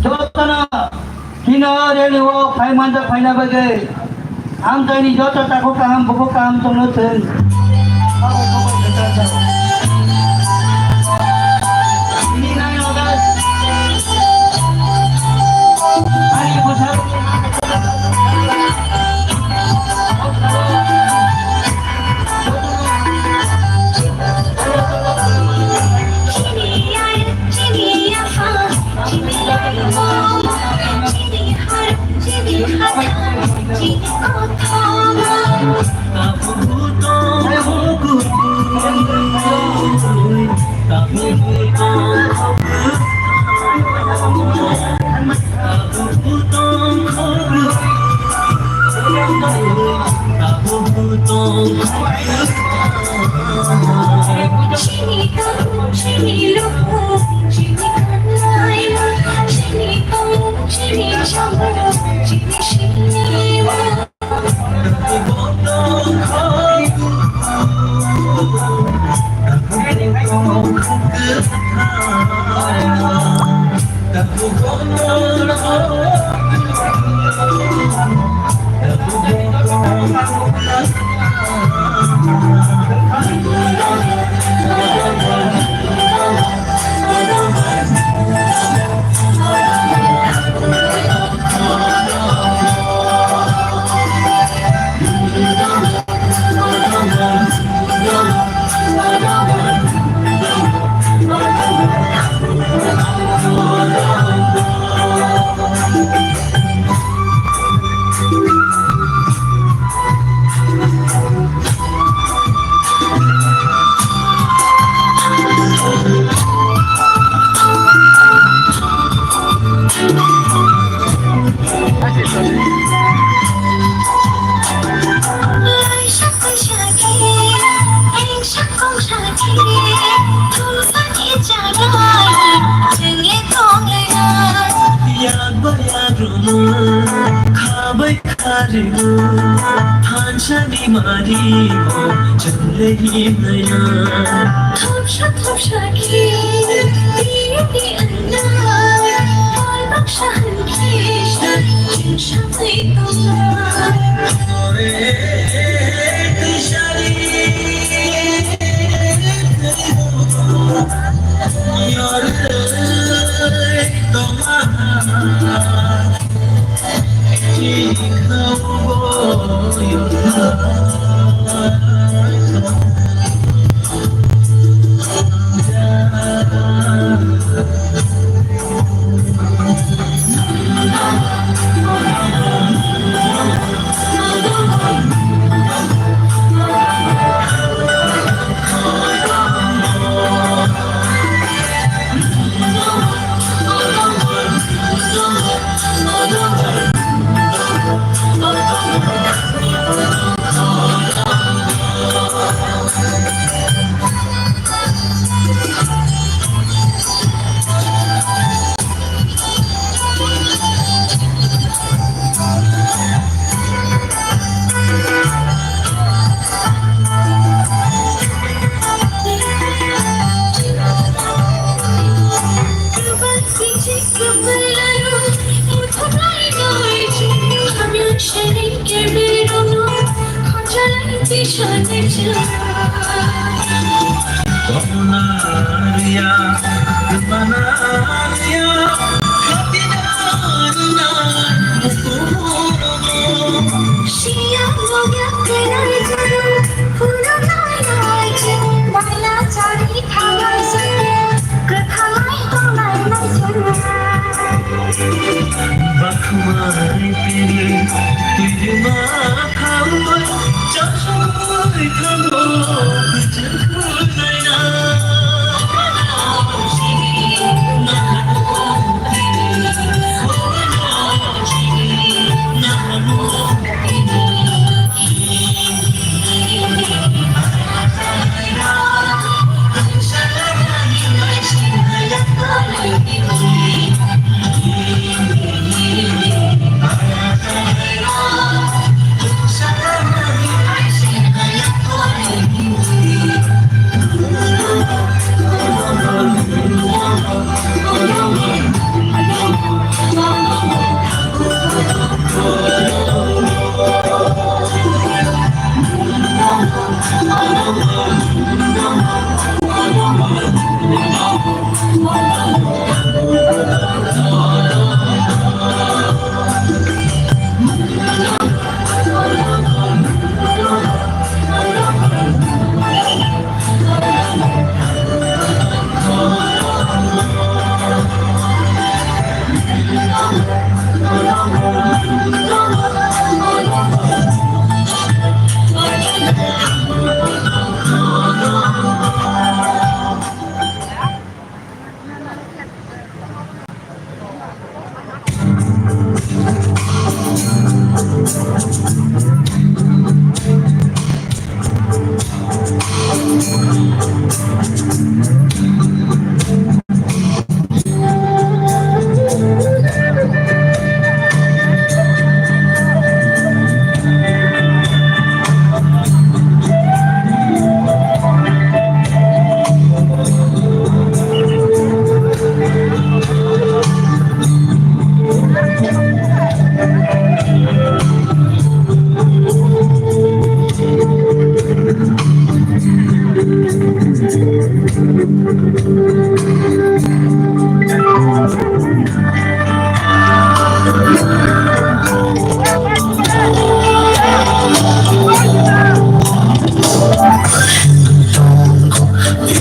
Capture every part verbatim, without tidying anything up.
Jotono Tino rally o phai manjak phaina bagwi hamjaini joto takhuk kaham bukhuk kaham tongno thung. Tini nine August ani bwsarokni Yak ba yak rwma, kha bai kha rwma, thansa ni mari bo chwng le himnaya. Thopsa thopsa khe tini ni wngnai, hor baksa hwn khe chwng sakni tongnai.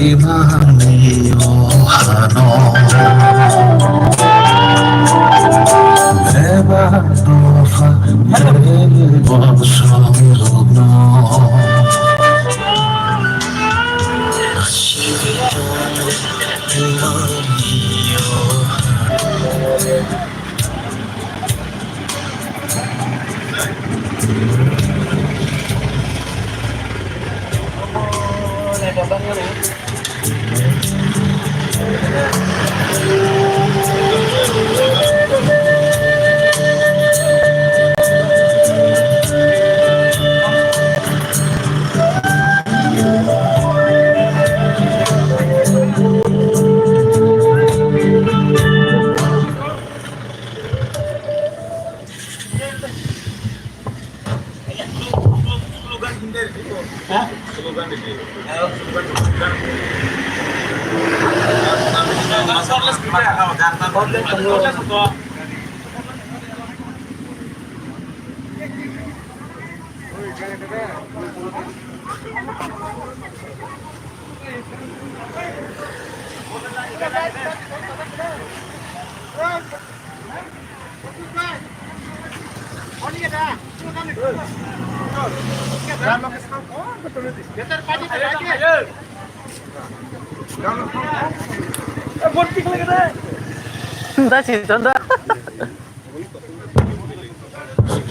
Imani o hano bebak dopha bosong rokno.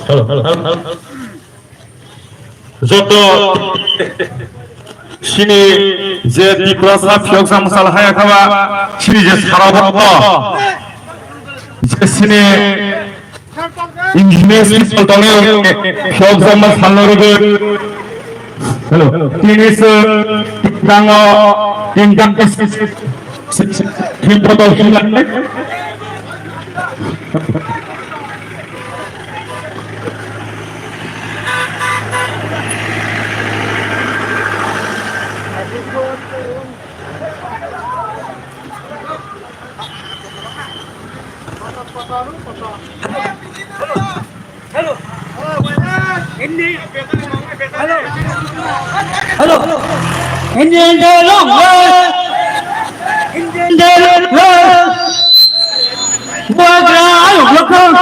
Hello, hello, hello, hello. Joto chini je Tiprasa phiyoksa mwsal haya khaba, chini je sara bokto, je chini engineers people tongwi phiyoksa mwsal no rwgwi. Hello, tini se tango, tini tango. Him photo him. Hello. Hello. Indian Day long live. Indian Day long live. Bubagra ayuk lokthong.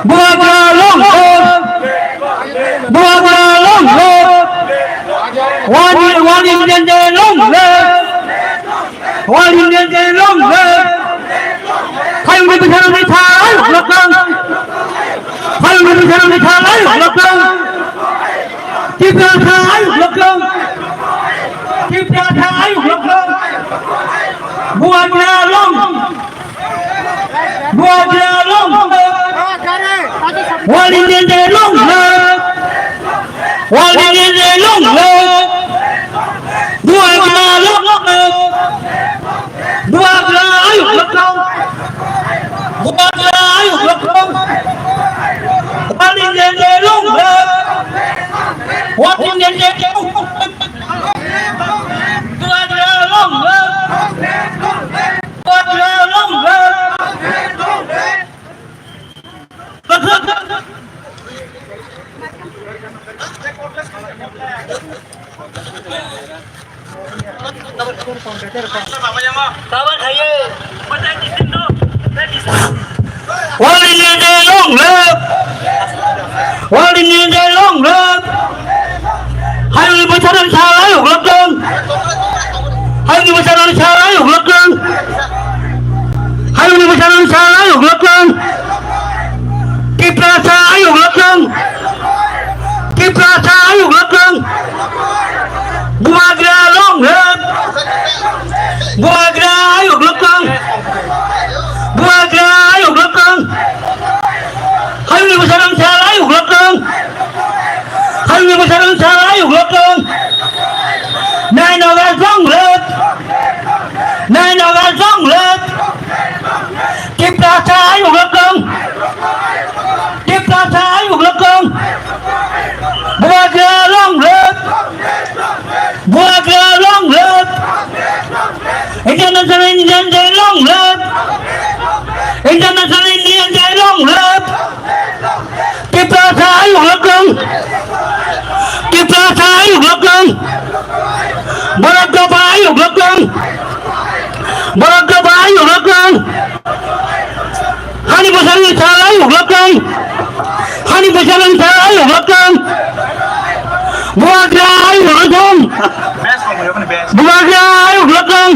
Bubagra long live. Bubagra long live. One, one Indian Day long live. All Indian Day long live! Hayungni bwsarokni thai lokthong! Hayungni bwsarokni thai lokthong! Tiprasa ayuk lokthong! Tiprasa ayuk lokthong! Bubagra long! Bubagra long live! All Indian Day long live! All Indian Day long live! Bubagra long live! Bubagra ayuk lokthong! Bubagra ayuk lokthong! All Indian Day long live! All Indian Day long live! Bubagra long live! Bubagra long live! All India Day long live! All India Day long live! Hayungni bwsarokni thai lokthong! Hayungni bwsarokni thai lokthong! Hayungni bwsarokni thai lokthong! Tiprasa ayuk lokthong! Tiprasa ayuk lokthong! Bubagra long live! Bubagra ayuk lokthong! Bubagra ayuk lokthong! Hayungni bwsarokni thai lokthong! Hayungni bwsarokni thai lokthong! Nine August long live! Nine August long live! Tiprasa ayuk lokthong! Tiprasa ayuk lokthong! Bubagra long live! Bubagra long live! International Indian Day long live! International Indian Day long live! Tiprasa ayuk lokthong! Tiprasa ayuk lokthong! Borok dopha ayuk lokthong! Borok dopha ayuk lokthong! Hani bwsarokni thai lokthong! Hani bwsarokni thai lokthong! Bubagra ayuk lokthong! Bubagra ayuk lokthong!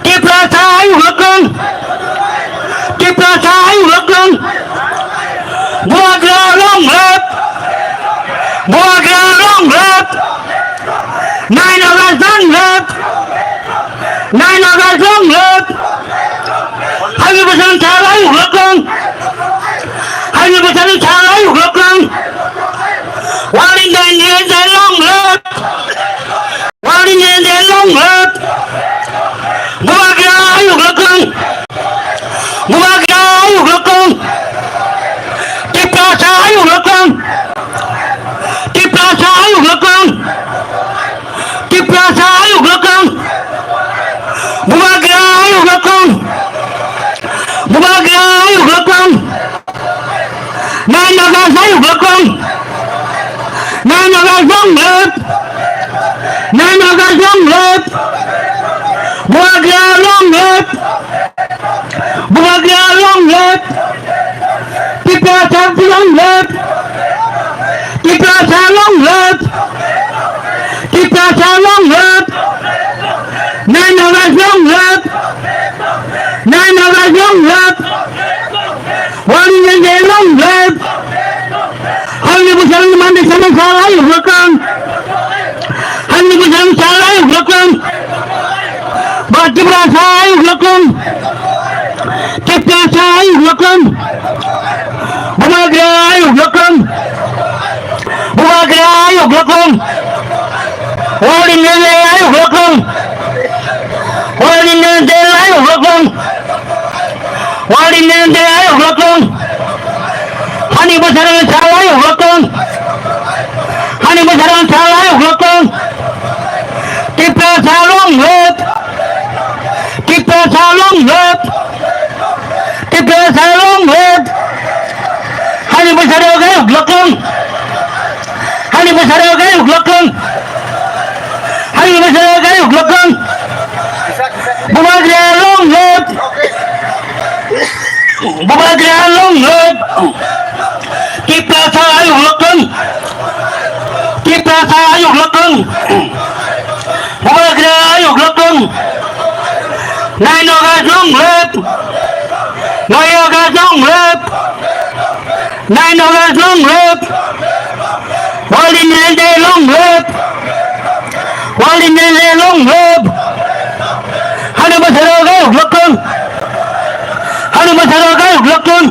Tiprasa ayuk lokthong! Tiprasa ayuk lokthong! Bubagra long live! Bubagra long live! Nine August long live! Nine August long live! Hayungni bwsarokni thai lokthong! Hayungni bwsarokni thai lokthong! All India Indian Day long live! All India Indian Day long live! Bubagra ayuk lokthong! Bubagra ayuk lokthong! Tiprasa ayuk lokthong! Tiprasa ayuk lokthong! Tiprasa ayuk lokthong! Bubagra ayuk lokthong! Bubagra ayuk lokthong! Nine August ayuk lokthong! Nine August long live! Nine August long live! Bubagra long live! Bubagra long live! Tiprasa long live! Tiprasa long live! Tiprasa long live! Nine August long live! Nine August long live! All India Day long live! Hayungni bwsarokni mandai samung salai lokthong! Hayungni bwsarokni salai lokthong! Ba Tiprasa ayuk lokthong! Tiprasa ayuk lokthong! Bubagra ayuk lokthong! Bubagra ayuk lokthong! All India ayuk lokthong! All India ayuk lokthong! All India ayuk lokthong! Hani bwsarokni salai lokthong! Hani bwsarokni salai lokthong! Tiprasa long live! Tiprasa long live! Tiprasa long live. Hani bwsarok ayuk lokong. Hani bwsarok ayuk lokong. Hani bwsarok ayuk lokong. Bubagra long live. Bubagra long live. Tiprasa ayuk lokong. Tiprasa ayuk lokong. Bubagra ayuk lokong. Nine August long live. Nine August long live. Nine August long live. World Indigenous Day long live. World Indigenous Day long live. Hani bwsarok ayuk lokong. Hani bwsarok ayuk lokong.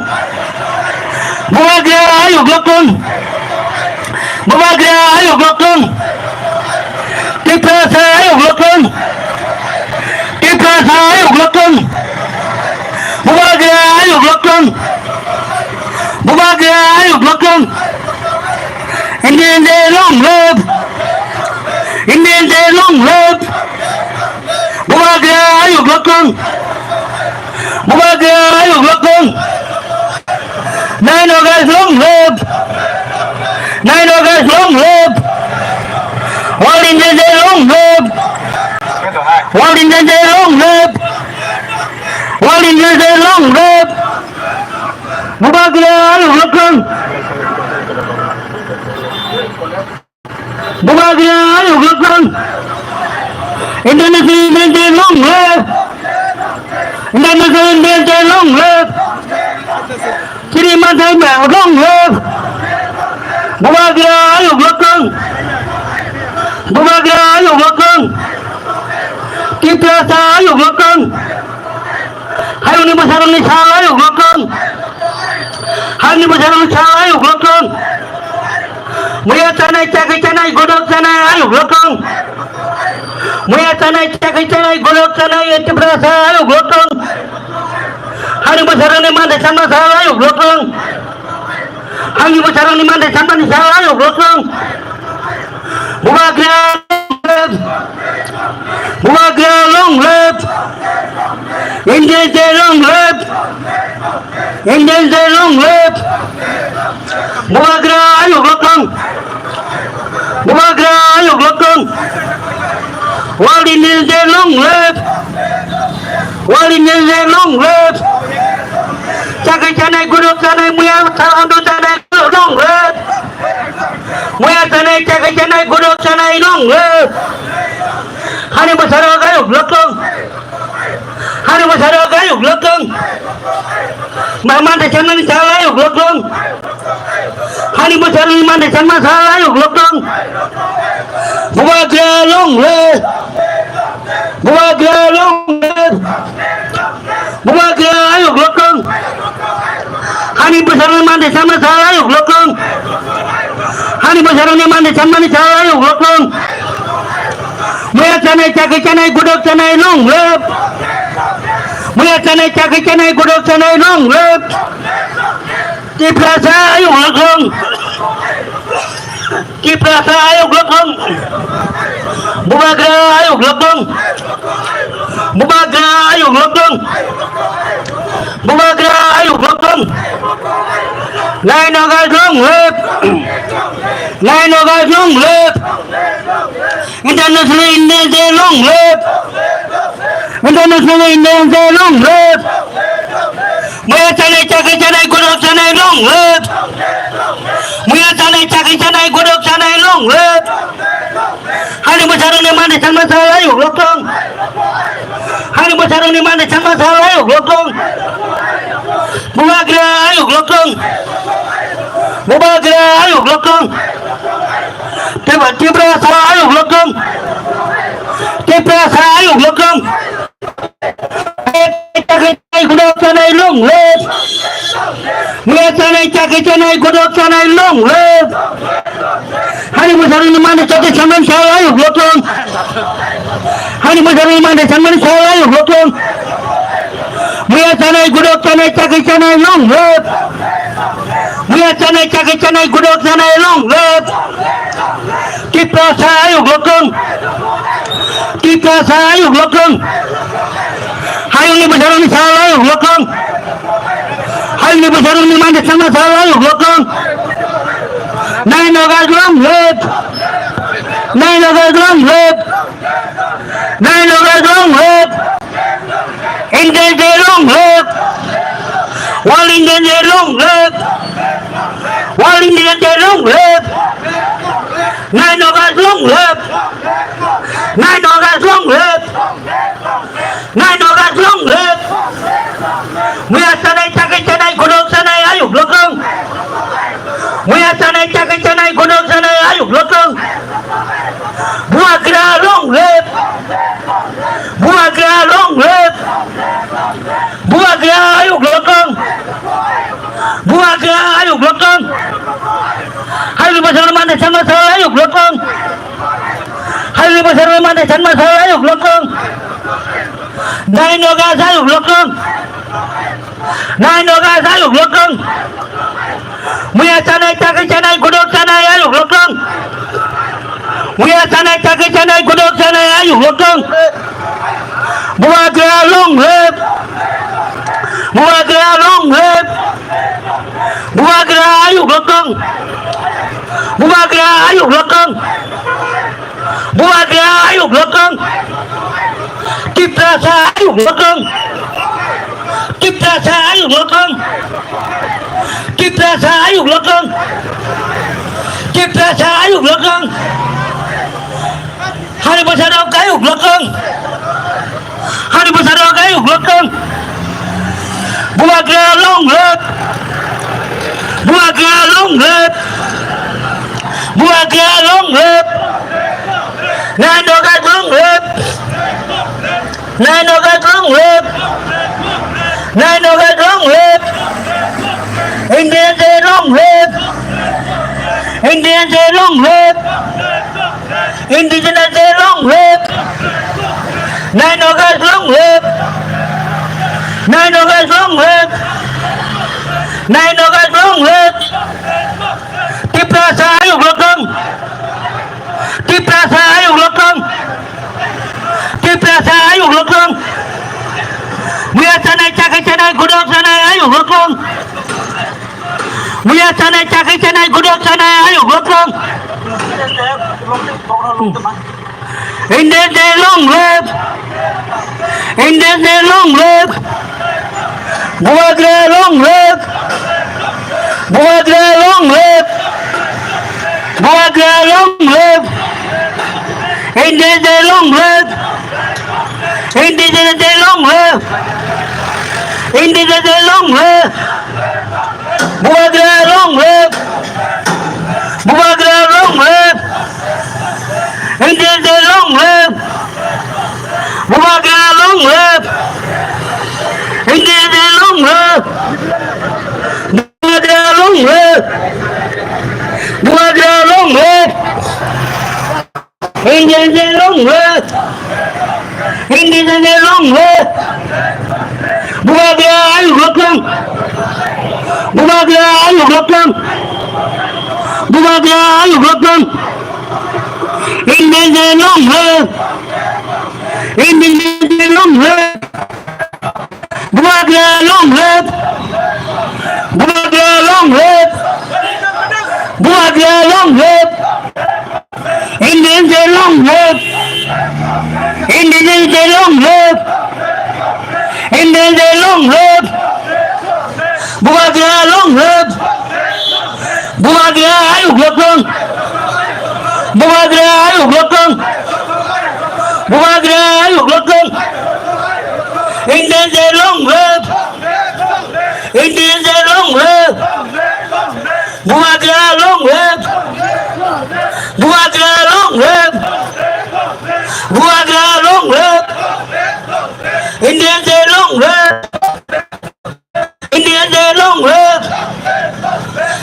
Bubagra ayuk lokong. Bubagra ayuk lokong. Tiprasa ayuk lokong. Tiprasa ayuk lokong. Bubagra ayuk lokong. Bubagra ayuk lokong. Indigenous Day long live. Indigenous Day long live. Bubagra ayuk lokong. Bubagra ayuk lokong. Nine August long live. Nine August long live. World Indigenous Day long live. World Indigenous Day long live. World Indigenous Day long live. Bubagra ayuk lokong. Bubagra ayuk lokong. International Indigenous Day long live. International Indigenous Day long live. Chini Manthai Maya long live. Bubagra ayuk lokong. Bubagra ayuk lokong. Tiprasa ayuk lokong. Hayungni bwsarokni sal ayuk lokong. Hayungni bwsarokni sal ayuk lokong. Muya chanai, chakri chanai, godok chanai ayuk lokong. Muya chanai, chakri chanai, godok chanai, Tiprasa ayuk lokong. Hayungni bwsarokni mande sama sal ayuk lokong. Hayungni bwsarokni mande samani sal ayuk lokong. Bubagra long live. Bubagra long live. Indigenous Day long live. Indigenous Day long live. Bubagra ayuk lokong. Bubagra ayuk lokong. World Indigenous Day long live. World Indigenous Day long live. Chakri chanai, godok chanai, muya sal hando chanai long live. Muya chanai, chakri chanai, godok chanai long live. Hani bwsarok ayuk lokong. Hani bwsarok ayuk lokong. Ma mande chanani sal ayuk lokong. Hani bwsarokni mande chanma sal ayuk lokong. Bubagra long live. Bubagra long live. Bubagra ayuk lokong. Hani bwsarokni mande chanma sal ayuk lokong. Hani bwsarokni mande chanmani sal ayuk lokong. Muya chanai, chakri chanai, godok chanai long live. Muya chanai, chakri chanai, godok chanai long live. Tiprasa ayuk lokong. Tiprasa ayuk lokong. Bubagra ayuk lokong. Bubagra ayuk lokong. Bubagra ayuk lokong. Nine August long live. Nine August long live. International Indigenous Day long live. International Indigenous Day long live. Muya chanai, chakri chanai, godok chanai long live. Muya chanai, chakri chanai, godok chanai long live. Hani bwsarokni mande chanma sal ayuk lokong. Hani bwsarokni mande chanma sal ayuk lokong. Bubagra ayuk lokong. Bubagra ayuk lokong. Tibra, Tiprasa ayuk lokong. Tiprasa ayuk lokong. Chakri chanai, godok chanai long live. Muya chanai, chakri chanai, godok chanai long live. Hani bwsarokni mande chanma sal ayuk lokong. Hani bwsarokni mande chanmani sal ayuk lokong. Muya chanai, godok chanai, chakri chanai long live. Muya chanai, chakri chanai, godok chanai long live. Tiprasa ayuk lokong. Tiprasa ayuk lokong. Hayungni bwsarokni sal ayuk lokong. Aini bwsarokni mande changma sal ayuk lokong. Nine August long live. Nine August long live. Nine August long live. Indian Day long live. All Indian Day long live. All Indian Day long live. Nine August long live. Nine August long live. Nine August long live. Muya sanai, chakri sanai, godok sanai, ayuk lokong. Muya sanai, chakri sanai, godok sanai, ayuk lokong. Bubagra long live. Bubagra long live. Bubagra ayuk lokong. Bubagra ayuk lokong. Haini bwsarokni mande changma sal ayuk lokong. Haini bwsarokni mande changma sal ayuk lokong. Nine August ayuk lokong. Nine August ayuk lokong. Muya sanai, chakri sanai, godok sanai, ayuk lokong. Muya sanai, chakri sanai, godok sanai, ayuk lokong. Bubagra long live. Bubagra long live. Bubagra ayuk lokong. Bubagra ayuk lokong. Bubagra ayuk lokong. Tiprasa ayuk lokong. Tiprasa ayuk lokong. Tiprasa ayuk lokong. Tiprasa ayuk lokong. Haini bwsarok ayuk lokong. Haini bwsarok ayuk lokong. Bubagra long live. Bubagra long live. Bubagra long live. Nine August long live. Nine August long live. Nine August long live. Indian Day long live. Indian Day long live. Indigenous Day long live. Nine August long live. Nine August long live. Nine August long live. Tiprasa ayuk lokong. Tiprasa ayuk lokong. Tiprasa ayuk lokong. Muya sanai, chakri sanai, godok sanai ayuk lokong. Muya sanai, chakri sanai, godok sanai ayuk lokong. Indian Day long live. Indian Day long live. Bubagra long live. Bubagra long live. Bubagra long live. Indian Day long live. Indian Day long live. Indian Day long live. Bubagra long live. Bubagra long live. Indian Day long live. Bubagra long live. Indian Day long live. Bubagra long live. Bubagra long live. Indian Day long live. Indian Day long live. Bubagra ayuk lokong. Bubagra ayuk lokong. Bubagra ayuk lokong. Indian Day long live. Indian Day long live. Bubagra long live. Bubagra long live. Bubagra long live. Indian Day long live. Indian Day long live. Indian Day long live. Bubagra long live. Bubagra ayuk lokong. Bubagra ayuk lokong. Bubagra ayuk lokong. Indian Day long live. Indian Day long live. Bubagra long live. Bubagra long live. Bubagra long live. Indian Day long live. Indian Day long live.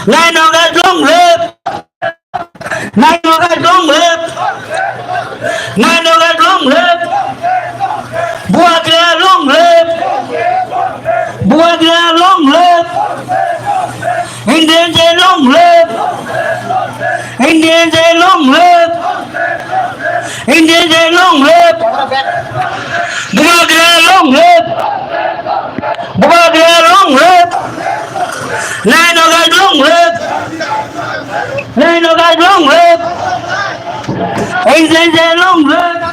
Nine August long live. Nine August long live. Nine August long live. Bubagra long live. Bubagra long live. Indian Day long live. Indian Day long live. Indian Day long live. Bubagra long live. Bubagra long live. India long live!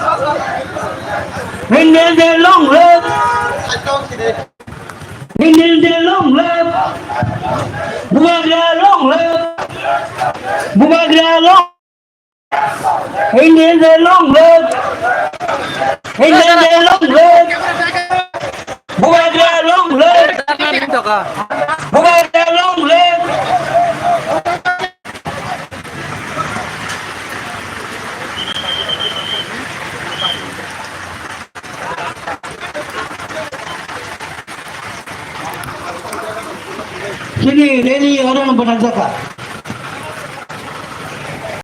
India long live! India long live! Bubagra long live! Bubagra long India long live! India long live! Bubagra long live! Bubagra long live! Chini rally oro no bwtang jaka.